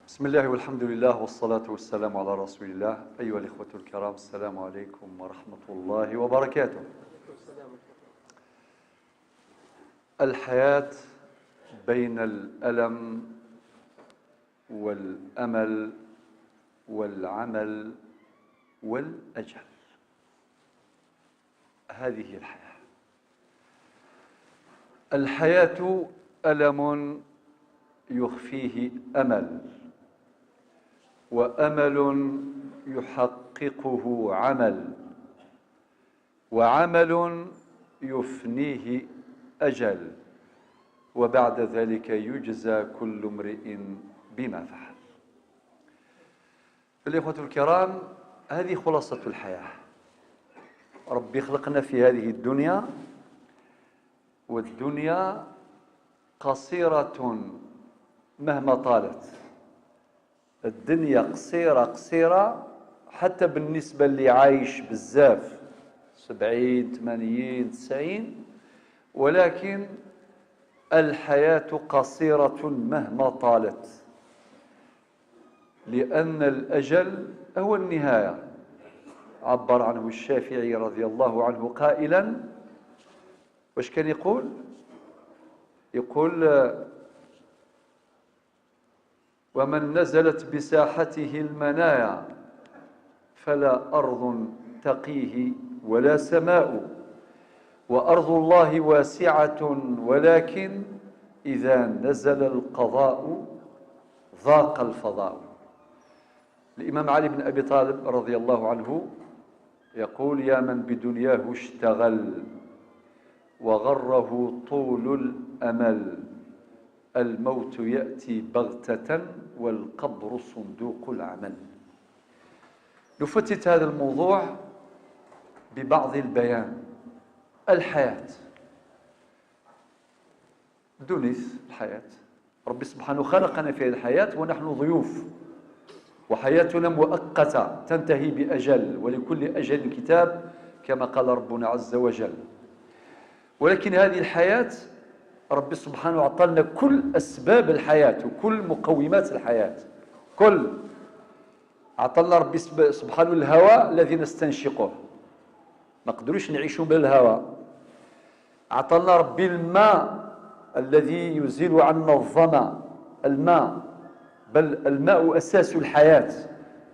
بسم الله والحمد لله والصلاة والسلام على رسول الله. أيها الإخوة الكرام، السلام عليكم ورحمة الله وبركاته. الحياة بين الألم والأمل والعمل والأجل، هذه الحياة. الحياة ألم يخفيه أمل، وأمل يحققه عمل، وعمل يفنيه أجل، وبعد ذلك يجزى كل امرئ بما فعل. الإخوة الكرام، هذه خلاصة الحياة. ربي خلقنا في هذه الدنيا، والدنيا قصيرة مهما طالت. الدنيا قصيرة قصيرة حتى بالنسبة اللي عايش بزاف 70 80 90، ولكن الحياة قصيرة مهما طالت، لأن الأجل هو النهاية. عبر عنه الشافعي رضي الله عنه قائلا، واش كان يقول؟ يقول: ومن نزلت بساحته المنايا فلا أرض تقيه ولا سماء، وأرض الله واسعة ولكن إذا نزل القضاء ضاق الفضاء. الإمام علي بن أبي طالب رضي الله عنه يقول: يا من بدنياه اشتغل وغره طول الأمل، الموت يأتي بغتة والقبر صندوق العمل. نفتت هذا الموضوع ببعض البيان. الحياة دنيس الحياة، ربي سبحانه خلقنا في الحياة ونحن ضيوف، وحياتنا مؤقتة تنتهي بأجل، ولكل أجل كتاب كما قال ربنا عز وجل. ولكن هذه الحياة ربي سبحانه أعطانا كل أسباب الحياة وكل مقومات الحياة، كل أعطانا ربي سبحانه الهواء الذي نستنشقه، ما قدروش نعيشوا بالهواء. أعطانا ربي الماء الذي يزيل عنا الظمأ، الماء، بل الماء أساس الحياة.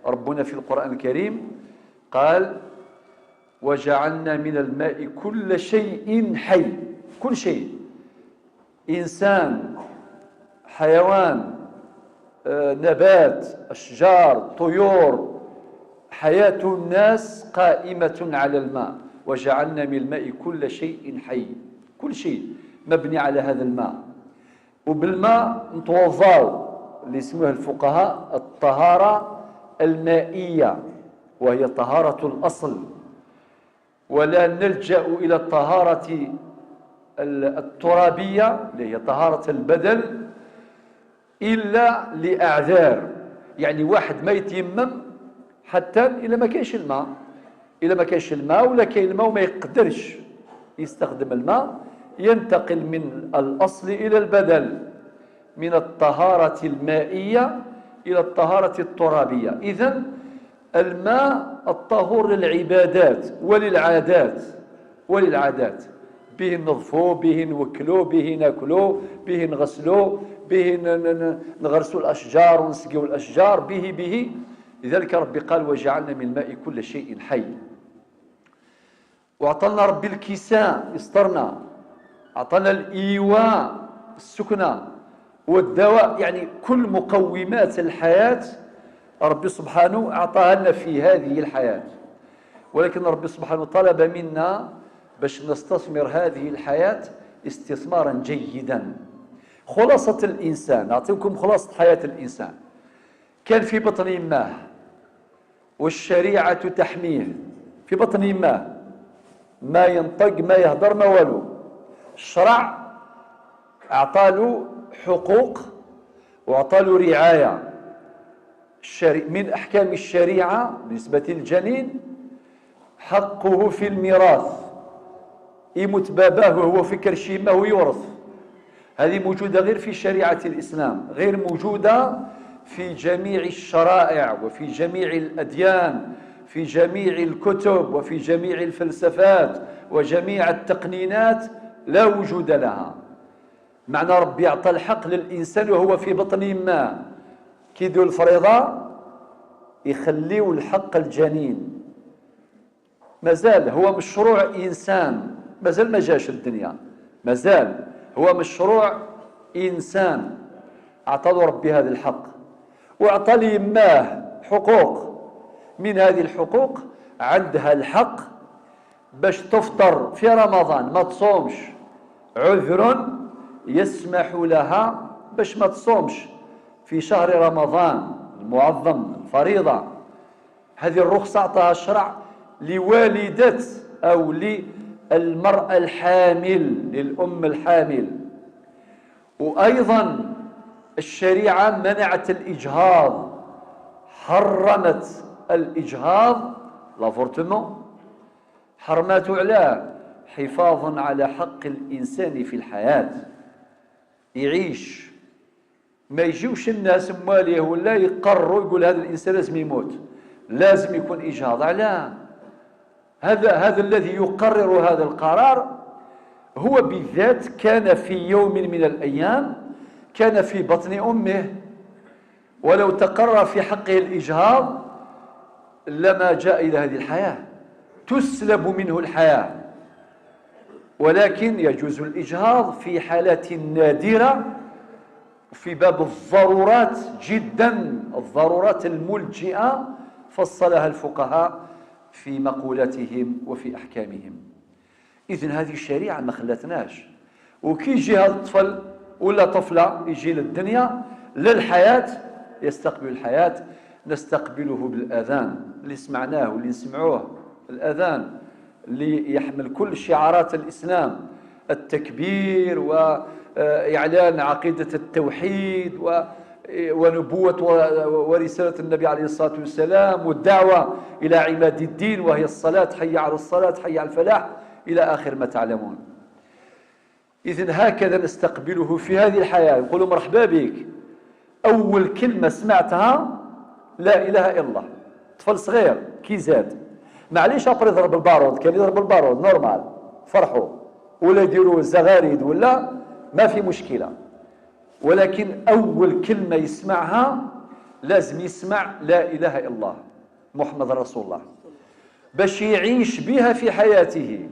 ربنا في القرآن الكريم قال: وجعلنا من الماء كل شيء حي. كل شيء، إنسان، حيوان، نبات، أشجار، طيور، حياة الناس قائمة على الماء. وجعلنا من الماء كل شيء حي، كل شيء مبني على هذا الماء. وبالماء نتوضاو، اللي يسموها الفقهاء الطهارة المائية، وهي طهارة الأصل. ولا نلجأ إلى الطهارة الترابية اللي هي طهارة البدن إلا لأعذار. يعني واحد ما يتيمم حتى إلا ما كاينش الماء، إلا ما كاينش الماء ولا كاين الماء وما يقدرش يستخدم الماء، ينتقل من الأصل إلى البدل، من الطهارة المائية إلى الطهارة الترابية. إذن الماء الطهور للعبادات وللعادات، وللعادات به نظفو، به نوكلو، به ناكلو، به نغسلو، به نغرسو الأشجار ونسقيو الأشجار، به به. لذلك ربي قال: وجعلنا من الماء كل شيء حي. وأعطانا ربي الكساء يسترنا، أعطانا الإيواء السكنة والدواء، يعني كل مقومات الحياة ربي سبحانه أعطاها لنا في هذه الحياة. ولكن ربي سبحانه طلب منا باش نستثمر هذه الحياة استثمارا جيدا. خلاصة الإنسان، أعطيكم خلاصة حياة الإنسان. كان في بطن يماه والشريعة تحميه، في بطن يماه ما ينطق ما يهدر ما والو. الشرع أعطاله حقوق وأعطاله رعاية. من أحكام الشريعة بالنسبة للجنين حقه في الميراث، يموت باباه وهو في كرش يماه يورث. هذه موجودة غير في شريعة الإسلام، غير موجودة في جميع الشرائع وفي جميع الأديان، في جميع الكتب وفي جميع الفلسفات وجميع التقنينات، لا وجود لها. معنى ربي أعطى الحق للإنسان وهو في بطن ما، كي يديروا الفريضة يخليوا الحق الجنين، مازال هو مشروع إنسان، مازال ما جاش الدنيا، مازال هو مشروع إنسان، أعطى له ربي هذا الحق وأعطى ليماه حقوق. من هذه الحقوق عندها الحق باش تفطر في رمضان، ما تصومش، عذر يسمح لها باش ما تصومش في شهر رمضان المعظم الفريضة. هذه الرخصة أعطاها الشرع لوالدة أو للمرأة الحامل، للأم الحامل. وأيضا الشريعة منعت الإجهاض، حرمت الإجهاض l'avortement، حرمته علاه؟ حفاظا على حق الإنسان في الحياة، يعيش. ما يجيوش الناس مواليه ولا يقروا يقول هذا الإنسان لازم يموت، لازم يكون إجهاض. علاه؟ هذا الذي يقرر هذا القرار هو بالذات كان في يوم من الأيام كان في بطن أمه، ولو تقرر في حقه الإجهاض لما جاء إلى هذه الحياة، تسلب منه الحياة. ولكن يجوز الإجهاض في حالات نادرة، في باب الضرورات جدا، الضرورات الملجئة، فصلها الفقهاء في مقولاتهم وفي أحكامهم. إذن هذه الشريعة ما خلتناش. وكي يجي هذا الطفل ولا طفلة يجي للدنيا للحياة، يستقبل الحياة، نستقبله بالأذان اللي سمعناه واللي نسمعوه، الأذان اللي يحمل كل شعارات الإسلام، التكبير وإعلان عقيدة التوحيد ونبوة ورسالة النبي عليه الصلاة والسلام، والدعوة إلى عماد الدين وهي الصلاة، حي على الصلاة، حي على الفلاح، إلى آخر ما تعلمون. إذن هكذا نستقبله في هذه الحياة، نقول مرحبا بك. أول كلمة سمعتها لا إله إلا الله، طفل صغير كي زاد، معليش après يضرب البارود، كان يضرب البارود normal، فرحوا ولا يديروا الزغاريد ولا ما في مشكلة، ولكن أول كلمة يسمعها لازم يسمع لا إله إلا الله محمد رسول الله، باش يعيش بها في حياته.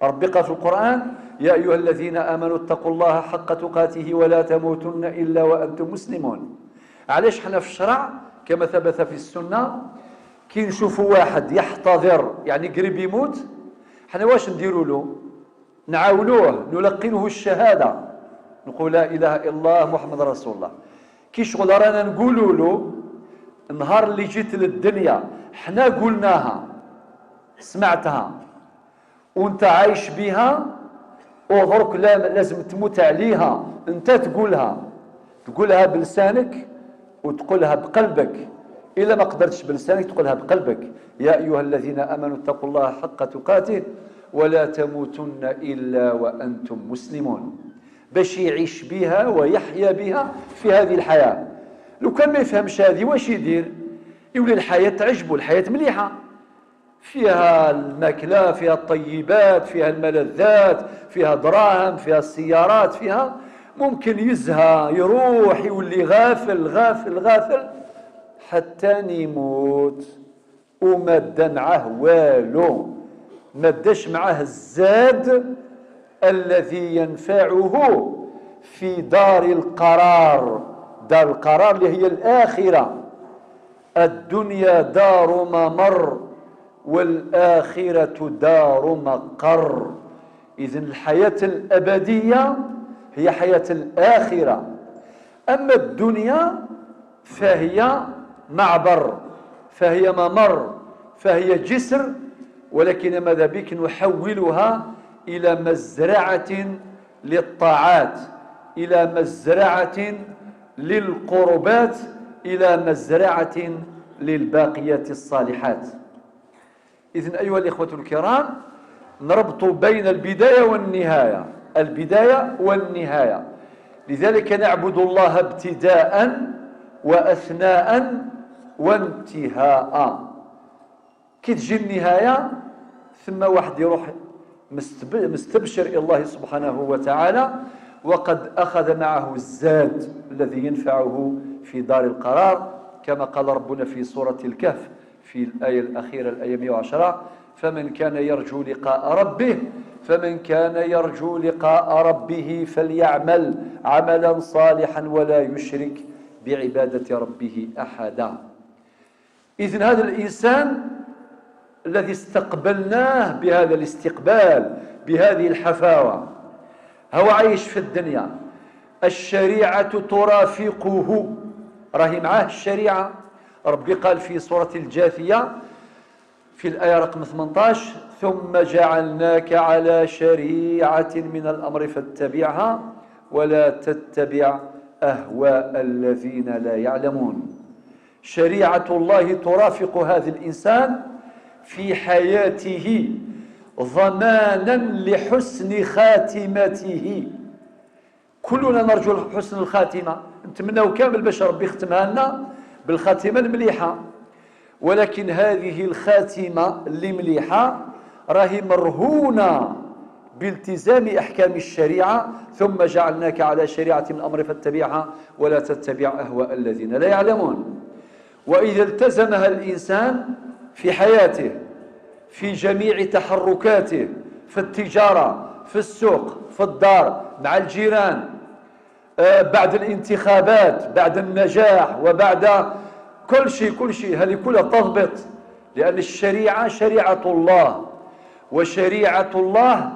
ربي قال في القرآن: يا أيها الذين آمنوا اتقوا الله حق تقاته ولا تموتن إلا وأنتم مسلمون. علاش حنا في الشرع كما ثبت في السنة كي نشوفوا واحد يحتضر يعني قريب يموت، حنا واش نديروا له؟ نعاونوه، نلقنه الشهادة، نقول لا إله إلا الله محمد رسول الله. كي شغل رانا نقولوا له النهار اللي جيت للدنيا حنا قلناها، سمعتها وانت عايش بها، ودرك لازم تموت عليها، انت تقولها، تقولها بلسانك وتقولها بقلبك. إلا ما قدرتش بلسانك تقولها بقلبك. يا أيها الذين آمنوا اتقوا الله حق تقاته ولا تموتن إلا وأنتم مسلمون، باش يعيش بها ويحيا بها في هذه الحياة. لو كان ما يفهمش هذه واش يدير؟ يولي الحياة تعجبه، الحياة مليحة، فيها الماكلة، فيها الطيبات، فيها الملذات، فيها دراهم، فيها السيارات، فيها ممكن يزهى، يروح يولي غافل غافل غافل حتى يموت، وما دا معاه والو، ما داش معاه الزاد الذي ينفعه في دار القرار. دار القرار اللي هي الآخرة. الدنيا دار ممر والآخرة دار مقر. إذن الحياة الأبدية هي حياة الآخرة، أما الدنيا فهي معبر، فهي ممر، فهي جسر، ولكن ماذا بك نحولها إلى مزرعة للطاعات، إلى مزرعة للقربات، إلى مزرعة للباقيات الصالحات. إذن أيها الإخوة الكرام، نربط بين البداية والنهاية، البداية والنهاية. لذلك نعبد الله ابتداء وأثناء وانتهاء. كي تجي النهاية ثم واحد يروح مستبشر إلى الله سبحانه وتعالى، وقد أخذ معه الزاد الذي ينفعه في دار القرار، كما قال ربنا في سورة الكهف في الآية الأخيرة الآية 110: فمن كان يرجو لقاء ربه فمن كان يرجو لقاء ربه فليعمل عملا صالحا ولا يشرك بعبادة ربه أحدا. إذن هذا الإنسان الذي استقبلناه بهذا الاستقبال بهذه الحفاوة، هو عايش في الدنيا، الشريعة ترافقه، راهي معاه الشريعة. ربي قال في سورة الجاثية في الآية رقم 18: ثم جعلناك على شريعة من الأمر فاتبعها ولا تتبع أهواء الذين لا يعلمون. شريعة الله ترافق هذا الإنسان في حياته ضمانا لحسن خاتمته. كلنا نرجو حسن الخاتمة، نتمناو كامل باش ربي يختمها لنا بالخاتمة المليحة، ولكن هذه الخاتمة اللي مليحة راهي مرهونة بالتزام أحكام الشريعة. ثم جعلناك على شريعة من الأمر فاتبعها ولا تتبع أهواء الذين لا يعلمون. وإذا التزمها الإنسان في حياته، في جميع تحركاته، في التجارة، في السوق، في الدار، مع الجيران، بعد الانتخابات، بعد النجاح، وبعد كل شيء، كل شيء، هذه كلها تضبط، لأن الشريعة شريعة الله، وشريعة الله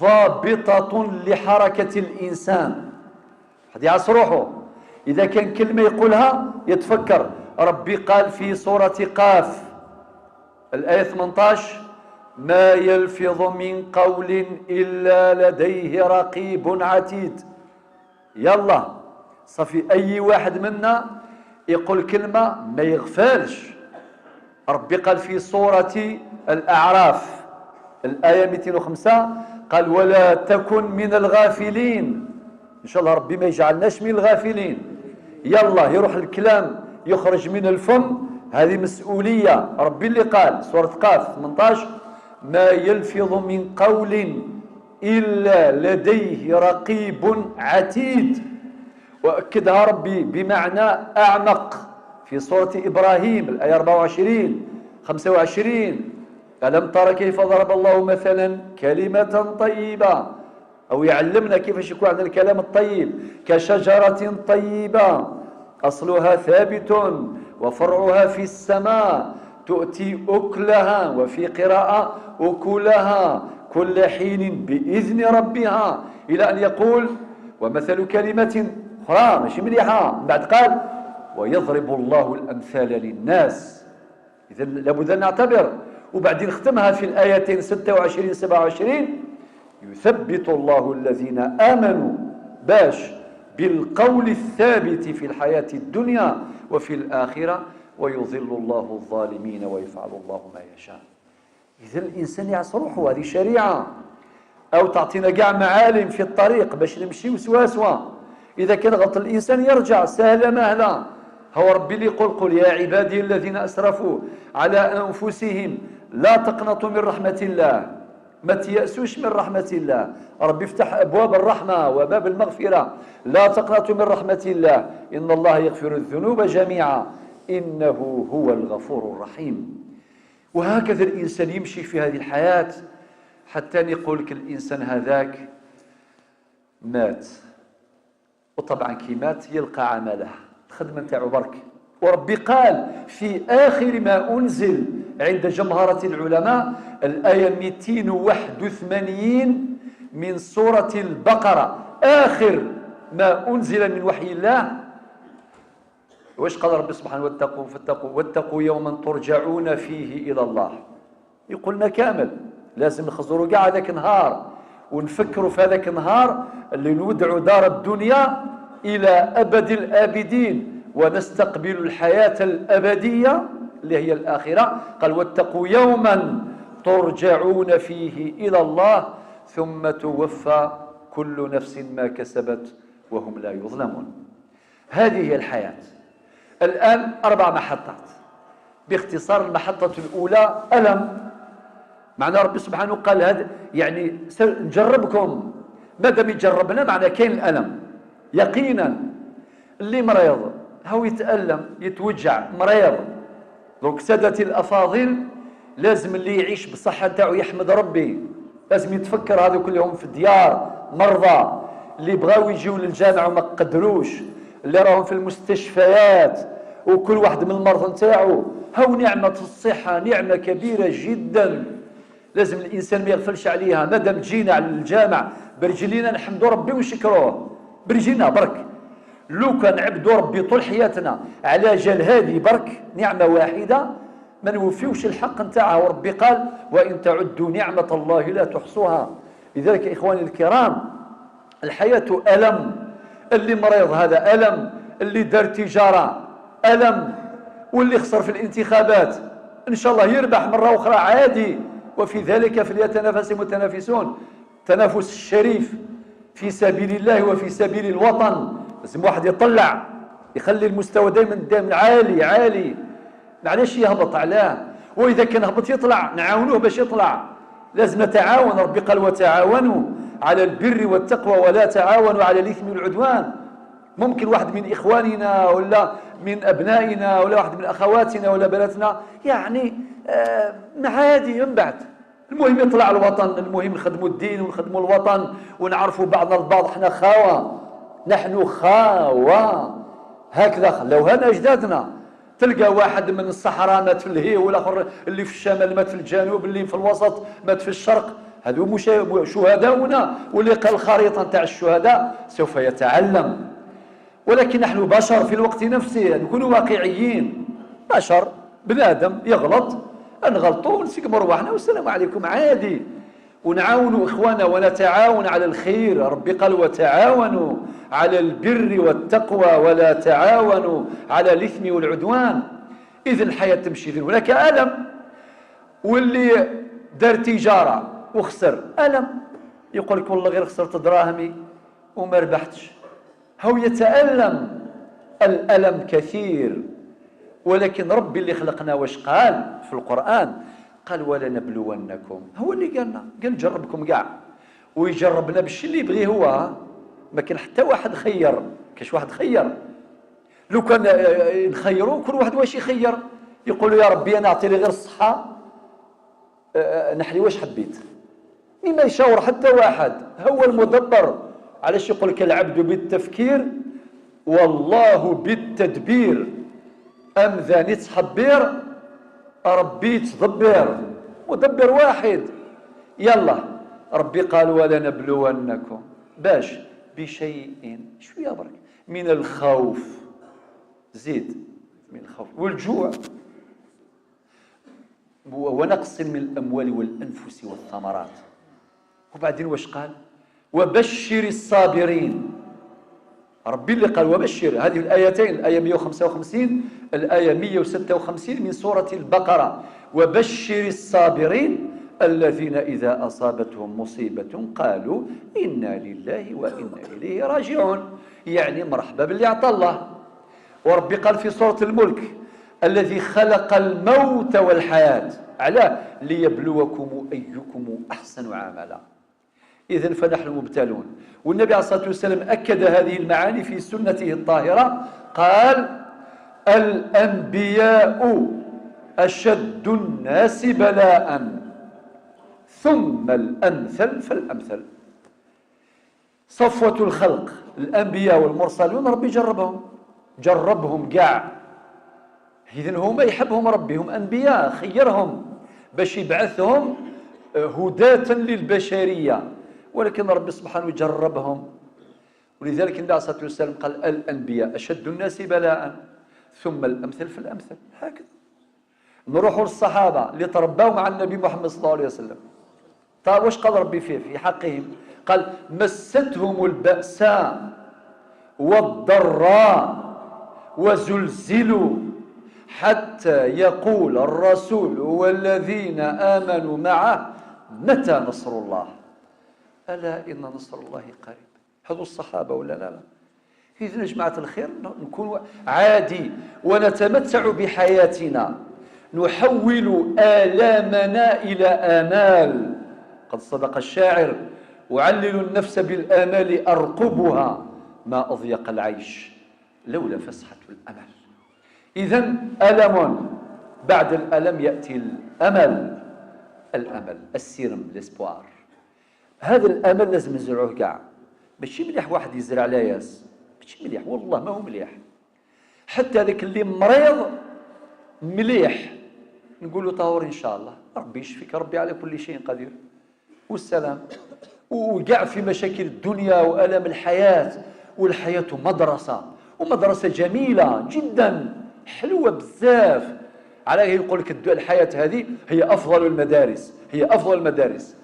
ضابطة لحركة الإنسان. حد يعص روحه إذا كان كلمة يقولها يتفكر. ربي قال في سورة قاف الآية 18: ما يلفظ من قول إلا لديه رقيب عتيد. يلا صافي، أي واحد منا يقول كلمة ما يغفلش. ربي قال في سورة الأعراف الآية 205 قال: ولا تكن من الغافلين. إن شاء الله ربي ما يجعلناش من الغافلين. يلا يروح الكلام يخرج من الفم، هذه مسؤولية. ربي اللي قال سورة قاف 18: ما يلفظ من قول إلا لديه رقيب عتيد. وأكدها ربي بمعنى أعمق في سورة إبراهيم الآية 24 25: ألم تر كيف ضرب الله مثلا كلمة طيبة، أو يعلمنا كيف يكون عندنا الكلام الطيب، كشجرة طيبة أصلها ثابت وفرعها في السماء تؤتي أكلها، وفي قراءة أكلها كل حين بإذن ربها، إلى أن يقول: ومثل كلمة أخرى ماشي مليحة. بعد قال: ويضرب الله الأمثال للناس. إذن لابد أن نعتبر. وبعدين ختمها في الآيتين 26 27: يثبت الله الذين آمنوا باش بالقول الثابت في الحياة الدنيا وفي الآخرة ويضل الله الظالمين ويفعل الله ما يشاء. إذا الإنسان يعصر روحه، هذه شريعة أو تعطينا كاع معالم في الطريق باش نمشيو سوا سوا. إذا كان غلط الإنسان يرجع سهلة مهلة. هو ربي اللي يقول: قل يا عبادي الذين أسرفوا على أنفسهم لا تقنطوا من رحمة الله، ما تيأسوش من رحمة الله. ربي افتح أبواب الرحمة وباب المغفرة. لا تقنطوا من رحمة الله إن الله يغفر الذنوب جميعا إنه هو الغفور الرحيم. وهكذا الإنسان يمشي في هذه الحياة حتى يقول لك الإنسان هذاك مات. وطبعا كي مات يلقى عمله، الخدمة نتاعو برك. وربي قال في آخر ما أنزل عند جمهرة العلماء الآية 281 من سورة البقرة، آخر ما أنزل من وحي الله، واش قال ربي سبحانه: واتقوا فاتقوا واتقوا يوما ترجعون فيه إلى الله. يقولنا كامل لازم نخزروا كاع هذاك النهار ونفكروا في هذاك النهار اللي نودعوا دار الدنيا إلى أبد الآبدين ونستقبل الحياة الأبدية اللي هي الآخرة. قال: واتقوا يوما ترجعون فيه إلى الله ثم توفى كل نفس ما كسبت وهم لا يظلمون. هذه هي الحياة. الآن 4 محطات باختصار. المحطة الأولى ألم، معنى ربي سبحانه قال هذا يعني نجربكم، ما دام يجربنا معنى كاين الألم يقينا. اللي مريض هو يتألم يتوجع مريض. donc سادتي الأفاضل لازم اللي يعيش بالصحة نتاعو يحمد ربي، لازم يتفكر هذو كلهم في الديار مرضى، اللي بغاو يجيو للجامع وما قدروش، اللي راهم في المستشفيات، وكل واحد من المرض نتاعو. هاو نعمة الصحة نعمة كبيرة جدا، لازم الإنسان ما يغفلش عليها. مادام جينا على الجامع برجلينا نحمدوا ربي ونشكروه برجلنا برك. لو كان عبدوا ربي طول حياتنا على جال هذه برك نعمة واحدة ما نوفيوش الحق نتاعها. وربي قال وإن تعدوا نعمة الله لا تحصوها. لذلك إخواني الكرام الحياة ألم، اللي مريض هذا ألم، اللي دار تجارة ألم، واللي خسر في الانتخابات إن شاء الله يربح مرة أخرى عادي. وفي ذلك فليتنافس المتنافسون، تنافس الشريف في سبيل الله وفي سبيل الوطن. لازم واحد يطلع يخلي المستوى دائما دائما عالي عالي، معليش يهبط علاه، وإذا كان هبط يطلع نعاونوه باش يطلع. لازم نتعاون، ربي قال وتعاونوا على البر والتقوى ولا تعاونوا على الإثم والعدوان. ممكن واحد من إخواننا ولا من أبنائنا ولا واحد من أخواتنا ولا بناتنا يعني عادي من بعد، المهم يطلع الوطن، المهم نخدموا الدين ونخدموا الوطن ونعرفوا بعضنا البعض. احنا خاوة، نحن خاوة، هكذا خلوها أجدادنا. تلقى واحد من الصحراء مات في الهي، والاخر اللي في الشمال مات في الجنوب، اللي في الوسط مات في الشرق. هذو شهداؤنا، واللي قال الخريطة نتاع الشهداء سوف يتعلم. ولكن نحن بشر في الوقت نفسه، نكون واقعيين، بشر بنادم يغلط، نغلطوا ونسقموا رواحنا والسلام عليكم عادي. ونعاونوا إخوانا ونتعاون على الخير. ربي قال وتعاونوا على البر والتقوى ولا تعاونوا على الإثم والعدوان. إذن الحياة تمشي، إذن هناك ألم. واللي دار تجارة وخسر ألم، يقول لك والله غير خسرت دراهمي وما ربحتش، هو يتألم. الألم كثير، ولكن ربي اللي خلقنا واش قال في القرآن؟ قال ولنبلونكم. هو اللي قالنا، قال نجربكم كاع، ويجربنا بالشيء اللي يبغيه هو. ما كان حتى واحد خير، كاش واحد خير. لو كان نخيروا كل واحد واش يخير، يقولوا يا ربي انا اعطيني غير الصحة نحلي واش حبيت، ما يشاور حتى واحد، هو المدبر. علاش يقول لك العبد بالتفكير والله بالتدبير؟ أم ذا نتحبير ربي تدبر، مدبر واحد. يلا ربي قال ولنبلونكم باش بشيء شوية برك من الخوف، زيد من الخوف والجوع ونقص من الأموال والأنفس والثمرات. وبعدين واش قال؟ وبشر الصابرين. ربي اللي قال وبشر. هذه الآيتين، الآية 155 الآية 156 من سورة البقرة. وبشر الصابرين الذين إذا أصابتهم مصيبة قالوا إنا لله وإنا إليه راجعون. يعني مرحبا باللي عطى الله. وربي قال في سورة الملك الذي خلق الموت والحياة علاه ليبلوكم أيكم أحسن عملا. إذن فنحن مبتلون. والنبي عليه الصلاة والسلام أكد هذه المعاني في سنته الطاهرة، قال الأنبياء أشد الناس بلاء ثم الأمثل فالأمثل. صفوة الخلق الأنبياء والمرسلون ربي جربهم، جربهم كاع. إذن هما يحبهم ربي، هم أنبياء خيرهم باش يبعثهم هداة للبشرية، ولكن ربي سبحانه جربهم. ولذلك النبي عليه الصلاة والسلام قال الأنبياء أشد الناس بلاء ثم الأمثل فالأمثل. هكذا نروحوا للصحابة اللي تربوا مع النبي محمد صلى الله عليه وسلم. طيب واش قال ربي فيه في حقهم؟ قال مستهم البأساء والضراء وزلزلوا حتى يقول الرسول والذين آمنوا معه متى نصر الله ألا إن نصر الله قريب. هذو الصحابة ولا لا؟ لا. إذن يا جماعة الخير نكون عادي ونتمتع بحياتنا، نحول آلامنا إلى آمال. قد صدق الشاعر: أعلل النفس بالآمال أرقبها، ما أضيق العيش لولا فسحة الأمل. إذن ألم، بعد الألم يأتي الأمل. الأمل السيرم، l'espoir. هذا الأمل لازم نزرعوه كاع. ماشي مليح واحد يزرع لاياس، ماشي مليح، والله ما هو مليح. حتى هذاك اللي مريض مليح نقول له طهور إن شاء الله، ربي يشفيك، ربي على كل شيء قدير والسلام. وقع في مشاكل الدنيا وألم الحياة، والحياة مدرسة، ومدرسة جميلة جدا، حلوة بزاف. على يقول لك الحياة هذه هي أفضل المدارس، هي أفضل المدارس،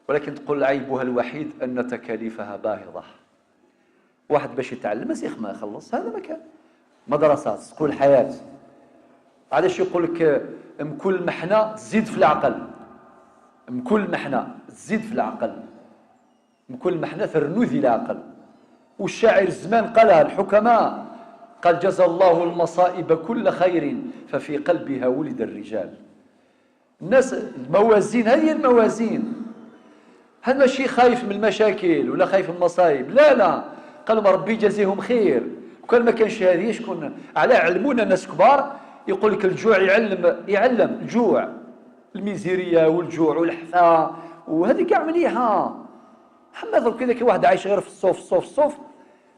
ولكن تقول عيبها الوحيد أن تكاليفها باهظة. واحد باش يتعلم مسيخ ما يخلص، هذا مكان مدرسة تقول الحياة. علاش يقول لك كل محنة تزيد في العقل، كل محنة تزيد في العقل، كل محنة ترنوذي العقل. والشاعر الزمان قالها، الحكماء، قال: جزى الله المصائب كل خير ففي قلبها ولد الرجال. الناس الموازين، هذه الموازين. هذا ماشي خايف من المشاكل ولا خايف من المصايب، لا لا، قالوا ربي يجازيهم خير. وكان ما كانش هذه شكون على علمونا الناس كبار، يقول لك الجوع يعلم، يعلم الجوع، الميزيريه والجوع والحفا، وهذه كاع مليحة. حما درك اذا كان واحد عايش غير في الصوف الصوف الصوف،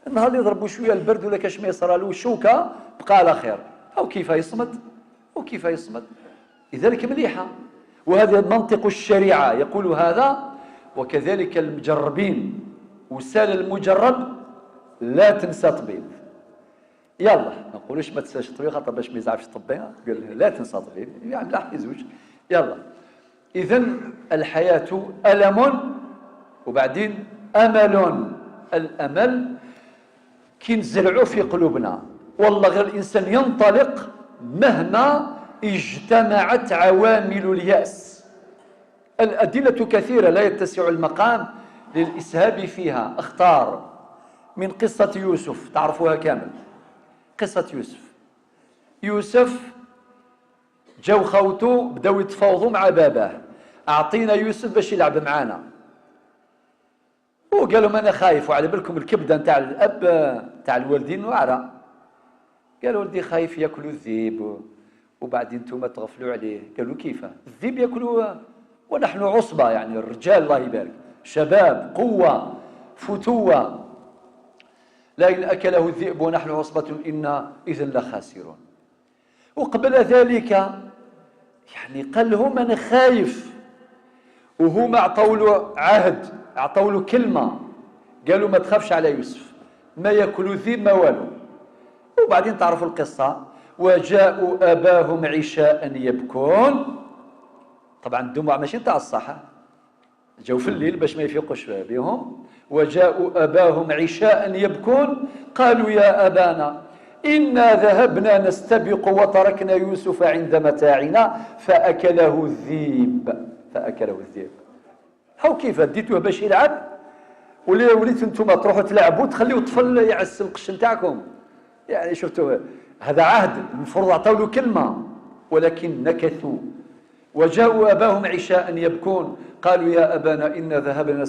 النهار اللي يضربوا شوية البرد ولا كاش ما يصرى له شوكه بقى على خير، او كيف يصمد، وكيف يصمد. لذلك مليحة، وهذا منطق الشريعة يقول هذا. وكذلك المجربين، وسال المجرب لا تنسى طبيب. يلا ما نقولوش ما تنساش طبيب خاطر باش ما يزعفش الطبيب، قال لا تنسى طبيب، يعني لا يزوج. يلا إذن الحياة ألم وبعدين أمل. الأمل كي نزرعو في قلوبنا، والله غير الإنسان ينطلق مهما اجتمعت عوامل اليأس. الأدلة كثيرة لا يتسع المقام للإسهاب فيها. اختار من قصة يوسف، تعرفوها كامل قصة يوسف. يوسف جاو خوتو بداو يتفاوضوا مع باباه، أعطينا يوسف باش يلعب معانا. وقال لهم أنا خايف، وعلى بالكم الكبدة نتاع الأب نتاع الوالدين واعرة. قالوا ولدي خايف ياكلوا الذيب وبعدين انتم تغفلوا عليه. قالوا كيف الذيب ياكلوا ونحن عصبة، يعني الرجال الله يبارك، شباب، قوة، فتوة. لئن أكله الذئب ونحن عصبة إنا إذن لخاسرون. وقبل ذلك يعني قال لهم أنا خايف، وهما عطوا له عهد، عطوا له كلمة، قالوا ما تخافش على يوسف، ما ياكلوا الذئب ما والو. وبعدين تعرفوا القصة، وجاءوا أباهم عشاء يبكون. طبعا الدموع ماشي نتاع الصحة، جاو في الليل باش ما يفيقوش بهم. وجاءوا أباهم عشاء يبكون قالوا يا أبانا إنا ذهبنا نستبق وتركنا يوسف عند متاعنا فأكله الذئب. فأكله الذئب. هاو كيف ديتوه باش يلعب، ولا وليتوا انتم تروحوا تلعبوا تخليوا الطفل يعس القش نتاعكم. يعني شفتوا هذا عهد المفروض عطاو له كلمة، ولكن نكثوا. وجاءوا أباهم عشاء يبكون قالوا يا أبانا إنا ذهبنا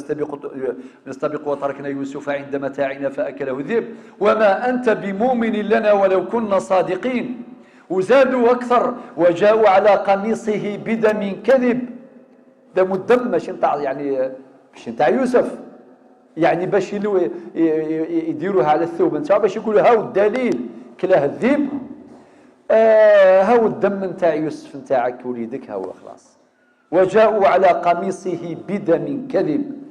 نستبق وتركنا يوسف عند متاعنا فأكله الذئب وما أنت بمؤمن لنا ولو كنا صادقين. وزادوا أكثر وجاءوا على قميصه بدم كذب. دم الدم ماشي نتاع يعني ماشي نتاع يوسف، يعني باش يديروها على الثوب نتاعو باش يقولوا هاو الدليل كلاه الذئب، هاو الدم نتاع يوسف نتاعك وليدك هاو خلاص. وجاءوا على قميصه بدم كذب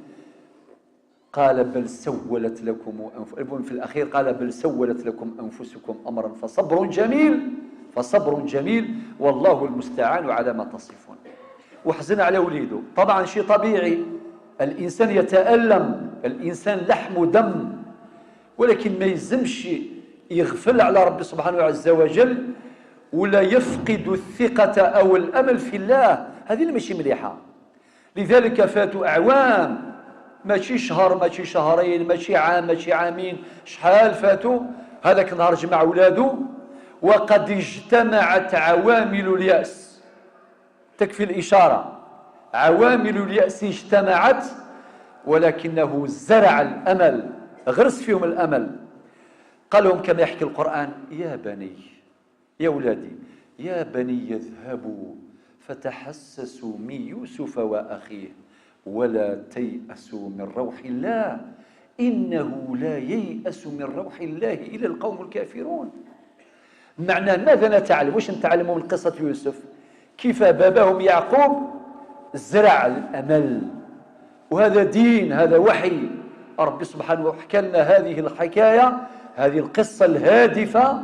قال بل سولت لكم أنفسكم، في الأخير قال بل سولت لكم أنفسكم أمرا فصبر جميل، فصبر جميل والله المستعان على ما تصفون. وحزن على وليده، طبعا شيء طبيعي، الإنسان يتألم، الإنسان لحم ودم، ولكن ما يلزمش يغفل على ربي سبحانه عز وجل ولا يفقد الثقة أو الأمل في الله، هذه اللي ماشي مليحة. لذلك فاتوا أعوام ماشي شهر، ماشي شهرين، ماشي عام، ماشي عامين، شحال فاتوا. هذاك النهار جمع ولاده وقد اجتمعت عوامل اليأس، تكفي الإشارة، عوامل اليأس اجتمعت، ولكنه زرع الأمل، غرس فيهم الأمل. قال لهم كما يحكي القرآن: يا بني، يا ولادي، يا بني اذهبوا فتحسسوا من يوسف وأخيه ولا تيأسوا من روح الله إنه لا ييأس من روح الله إلا القوم الكافرون. معناه ماذا نتعلم؟ واش نتعلموا من قصة يوسف؟ كيف باباهم يعقوب زرع الأمل، وهذا دين، هذا وحي. ربي سبحانه حكى لنا هذه الحكاية، هذه القصة الهادفة،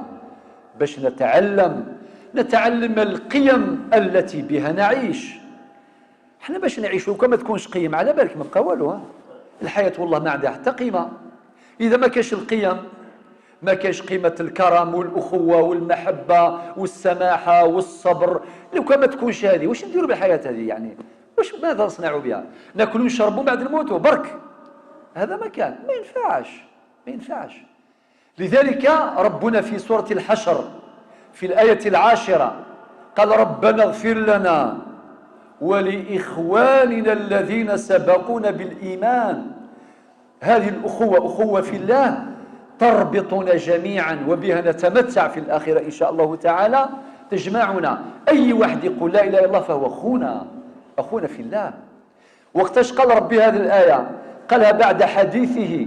باش نتعلم القيم التي بها نعيش. احنا باش نعيشوا كما تكونش قيم على بالك ما بقى والو. الحياة والله ما عندها حتى قيمة إذا ما كاش القيم، ما كاش قيمة الكرم والأخوة والمحبة والسماحة والصبر. لو كان ما تكونش هذه، واش نديروا بالحياة هذه يعني؟ واش ماذا نصنعوا بها؟ ناكلوا ونشربوا بعد نموتوا برك، هذا ما كان، ما ينفعش، ما ينفعش. لذلك ربنا في سورة الحشر في الآية 10 قال: ربنا اغفر لنا ولإخواننا الذين سبقونا بالإيمان. هذه الأخوة، أخوة في الله، تربطنا جميعا وبها نتمتع في الآخرة إن شاء الله تعالى، تجمعنا. أي واحد يقول لا إله إلا الله فهو أخونا، أخونا في الله. وقتاش قال ربي هذه الآية؟ قالها بعد حديثه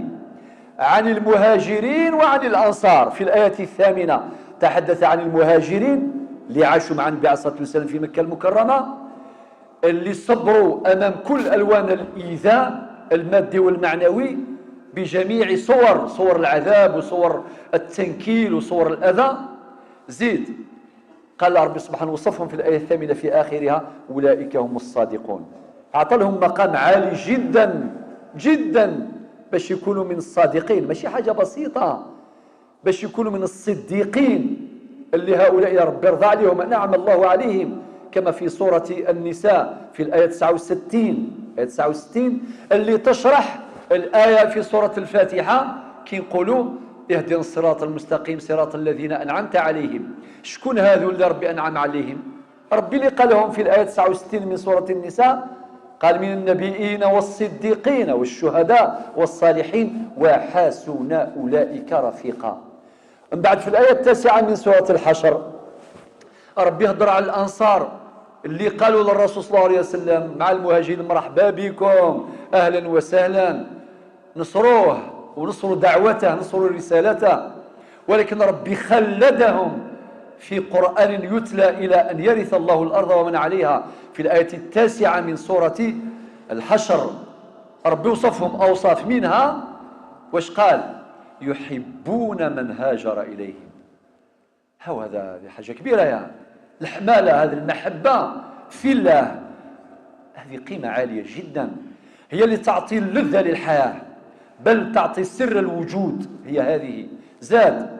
عن المهاجرين وعن الأنصار. في الآية 8 تحدث عن المهاجرين اللي عاشوا مع النبي عليه الصلاة والسلام في مكة المكرمة، اللي صبروا أمام كل ألوان الإيذاء المادي والمعنوي بجميع صور العذاب وصور التنكيل وصور الأذى. زيد قال ربي سبحانه وصفهم في الآية 8 في آخرها: أولئك هم الصادقون. أعطى لهم مقام عالي جدا جدا باش يكونوا من الصادقين، ماشي حاجة بسيطة، باش يكونوا من الصديقين اللي هؤلاء يا رب ارضى عليهم، نعم الله عليهم، كما في سورة النساء في الآية 69، آية 69 اللي تشرح الآية في سورة الفاتحة كي نقولوا اهدنا الصراط المستقيم صراط الذين أنعمت عليهم. شكون هذو اللي ربي أنعم عليهم؟ ربي اللي قالهم في الآية 69 من سورة النساء، قال: من النبيين والصديقين والشهداء والصالحين وحسن أولئك رفيقا. من بعد في الآية 9 من سورة الحشر ربي يهضر على الأنصار اللي قالوا للرسول صلى الله عليه وسلم مع المهاجرين: مرحبا بكم، أهلا وسهلا، نصروه ونصروا دعوته، نصروا رسالته. ولكن ربي خلدهم في قرآن يتلى إلى أن يرث الله الأرض ومن عليها. في الآية 9 من سورة الحشر ربي وصفهم أوصاف، منها واش قال؟ يحبون من هاجر إليهم. هو هذا حاجة كبيرة يا الحمالة، هذه المحبة في الله، هذه قيمة عالية جدا، هي اللي تعطي اللذة للحياة، بل تعطي سر الوجود، هي هذه. زاد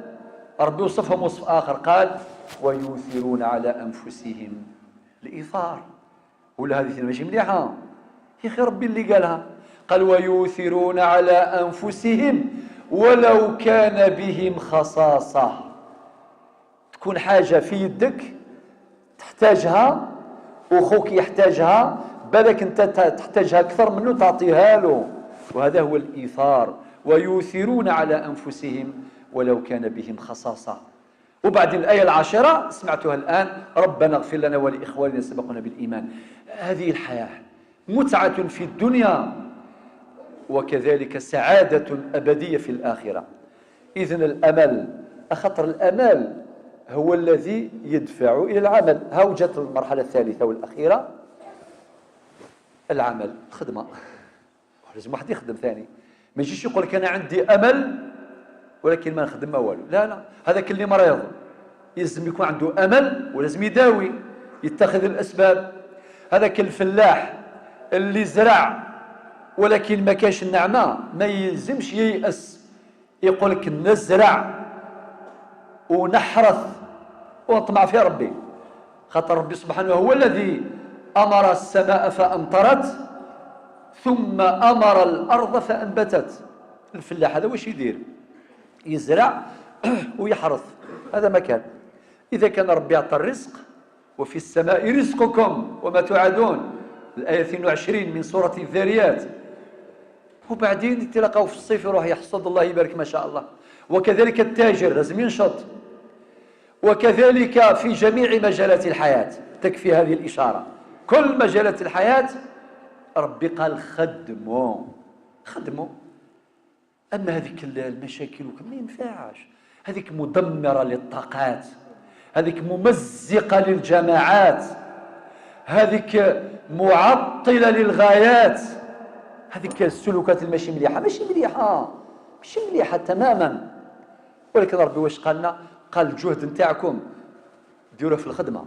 ربي وصفهم وصف آخر، قال: ويؤثرون على أنفسهم الإيثار. ولا هذه ماشي مليحة يا أخي، ربي اللي قالها، قال: ويؤثرون على أنفسهم ولو كان بهم خصاصة. تكون حاجة في يدك تحتاجها وخوك يحتاجها، بالك انت تحتاجها اكثر منه تعطيها له، وهذا هو الايثار. ويؤثرون على انفسهم ولو كان بهم خصاصة. وبعد الايه 10 سمعتها الان: ربنا اغفر لنا ولاخواننا سبقونا بالايمان. هذه الحياة متعه في الدنيا وكذلك سعادة ابدية في الاخرة. اذن الامل، خطر الامل هو الذي يدفع إلى العمل. ها وجدت المرحلة الثالثة والأخيرة، العمل، الخدمة. لازم واحد يخدم ثاني، ما يجيش يقول لك أنا عندي أمل ولكن ما نخدم ما والو. لا لا، هذاك اللي مريض يلزم يكون عنده أمل ولازم يداوي، يتخذ الأسباب. هذاك الفلاح اللي زرع ولكن ما كاش النعمة ما يلزمش ييأس، يقول لك نزرع ونحرث ونطمع في ربي، خاطر ربي سبحانه هو الذي أمر السماء فأمطرت ثم أمر الأرض فأنبتت. الفلاح هذا واش يدير؟ يزرع ويحرث، هذا مكان. إذا كان ربي أعطى الرزق، وفي السماء رزقكم وما توعدون، الآية 22 من سورة الذاريات. وبعدين تلقاو في الصيف يروح يحصد، الله يبارك ما شاء الله. وكذلك التاجر لازم ينشط، وكذلك في جميع مجالات الحياة تكفي هذه الإشارة. كل مجالات الحياة ربي قال خدموا خدموا. أما هذيك المشاكل ما ينفعش، هذيك مدمرة للطاقات، هذيك ممزقة للجماعات، هذيك معطلة للغايات، هذيك السلوكات الماشي مليحة، ماشي مليحة، ماشي مليحة تماما. ولكن ربي واش قالنا؟ قال الجهد نتاعكم ديروه في الخدمة.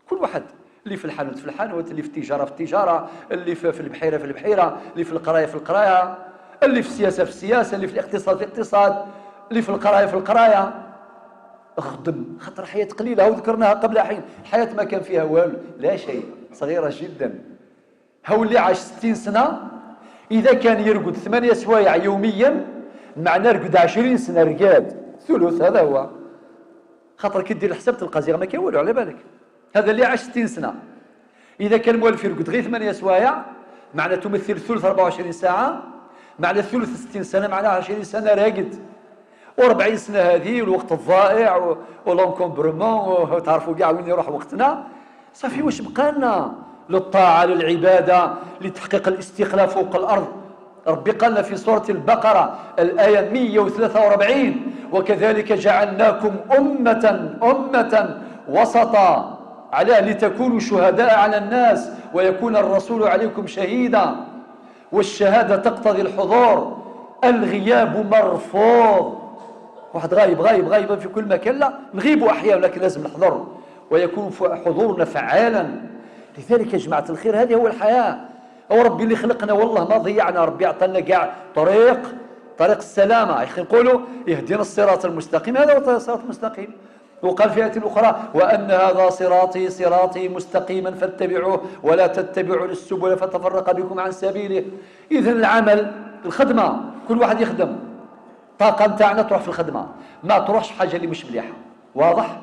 كل واحد اللي في الحانوت في الحانوت، اللي في التجارة في التجارة، اللي في البحيرة في البحيرة، اللي في القراية في القراية، اللي في السياسة في السياسة، اللي في الاقتصاد في الاقتصاد، اللي في القراية في القراية. اخدم، خاطر حياة قليلة وذكرناها قبل حين، الحياة ما كان فيها والو، لا شيء، صغيرة جدا. هو اللي عاش 60 سنة إذا كان يرقد 8 سوايع يوميا، معناه رقد 20 سنة رقاد، ثلث. هذا هو. خاطر كي دير الحساب تلقى زيغ ما كاين والو على بالك. هذا اللي عاش 60 سنة إذا كان موالف يرقد غير 8 سوايع، معناه تمثل ثلث 24 ساعة، معنى ثلث 60 سنة، معناه 20 سنة راقد، و40 سنة هذه والوقت الضائع و l'encombrement، وتعرفوا كاع وين يروح وقتنا. صافي واش بقى لنا؟ للطاعة، للعبادة، لتحقيق الاستقلال فوق الأرض. ربي قال في سورة البقرة الآية 143: وكذلك جعلناكم أمة وسطا على لتكونوا شهداء على الناس ويكون الرسول عليكم شهيدا. والشهادة تقتضي الحضور، الغياب مرفوض. واحد غايب غايب غايب في كل مكان، لا نغيب أحيانا لكن لازم نحضر ويكون حضورنا فعالا. لذلك يا جماعة الخير هذه هو الحياة. هو ربي اللي خلقنا والله ما ضيعنا، ربي أعطانا كاع طريق السلامة. يا أخي نقولوا يهدينا الصراط المستقيم، هذا هو الصراط المستقيم. وقال في آية أخرى: وأن هذا صراطي مستقيما فاتبعوه ولا تتبعوا السبل فتفرق بكم عن سبيله. إذن العمل، الخدمة، كل واحد يخدم، الطاقة نتاعنا تروح في الخدمة، ما تروحش في حاجة اللي مش مليحة. واضح؟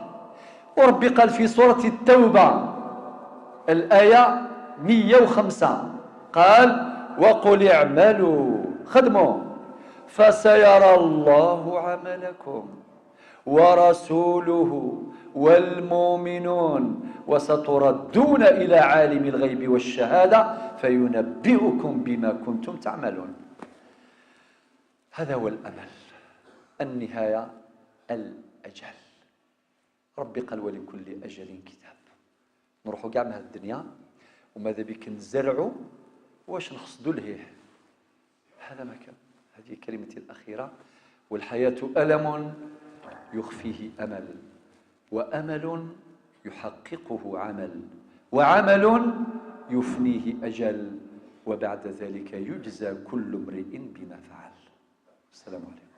وربي قال في سورة التوبة الآية 105 قال: وقل اعملوا، خدموا، فسيرى الله عملكم ورسوله والمؤمنون وستردون إلى عالم الغيب والشهادة فينبئكم بما كنتم تعملون. هذا هو الأمل، النهاية الأجل. ربي قال ولكل أجل كتاب. نروحوا كاع من هذه الدنيا وماذا بك نزرعوا واش نحصدوا لهيه. هذا ما كان، هذه كلمتي الأخيرة. والحياة ألم يخفيه أمل، وأمل يحققه عمل، وعمل يفنيه أجل، وبعد ذلك يجزى كل امرئ بما فعل. السلام عليكم.